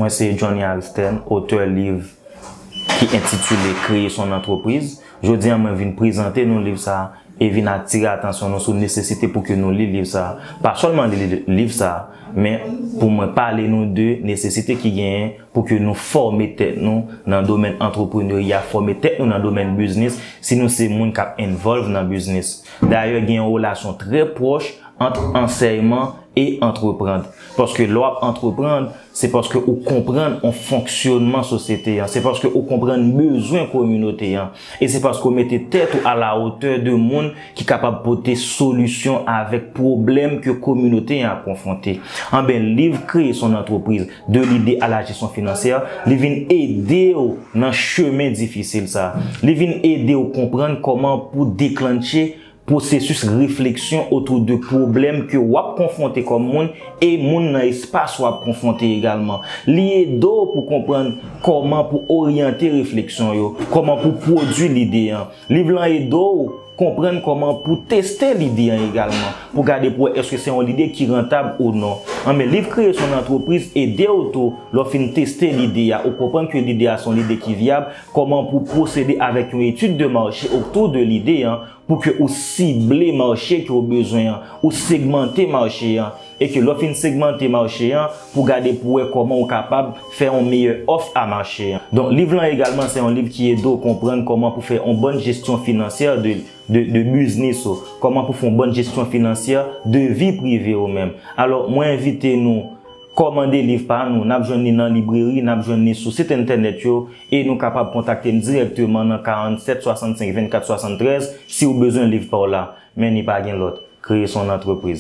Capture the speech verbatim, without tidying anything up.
Mwen se Johnny Aristène, otè liv ki entitile Créer son entreprise. Jodi a, mwen vin prezante nou liv sa a e vin atire atansyon nou sou nesesite pou ke nou li liv sa a. Pa sèlman li liv sa a, men pou mwen pale nou de nesesite ki genyen pou ke nou fòme tèt nou nan domèn antreprenerya, fòme tèt nou nan domèn biznis, si nou se moun k ap involve nan biznis. Dayè, gen yon relasyon trè pwòch ant ansèyman e antreprann. Paske lè w ap antreprann, se paske ou konprann yon fonksyònman sosyete an, se paske ou konprann bezwen kominote an, e se paske ou mete tèt ou a la hauteur de moun ki kapab pote solisyon avèk pwoblèm ke kominote an ap konfwonte. Anben, liv Créer son entreprise, de l'idée à la gestion financière, li vin ede w nan chemen difisil sa. Li vin ede w konprann kòman pou deklanche pwosesis refleksyon otou de pwoblèm ke w ap konfwonte kòm moun e moun nan espas w ap konfwonte egalman. Li ede w pou konprann kòman pou oryante refleksyon yo, kòman pou pwodui lide an. Liv lan ede w konprann kòman pou teste lide an egalman, pou gade pou wè èske se yon lide ki rantab ou non. Anben, liv Créer son entreprise ede w tou, lè w fin teste lide a, ou konprann ke lide a se yon lide ki vyab, kòman pou pwosede avèk yon etid de mache otou de lide an, pou ke ou sible mache ke w bezwen an, ou segmante mache an, e ke lè w fin segmante mache an, pou gade pou wè kòman ou kapab fè yon meyè òf a mache an. Donk, liv lan egalman, se yon liv ki ede w konprann kòman pou fè yon bòn jesyon finansyè de, de, de biznis ou, kòman pou fè yon bòn jesyon finansyè de vi prive ou menm. Alò, mwen envite nou kòmande liv pa nou, n ap jwenn li nan libreri, n ap jwenn li sou sit entènèt yo, e nou kapab kontakte m dirèkteman nan karanntsèt swasannsenk vennkat swasanntrèz si w bezwen liv pa w la. Men li pa gen lòt. Créer son entreprise.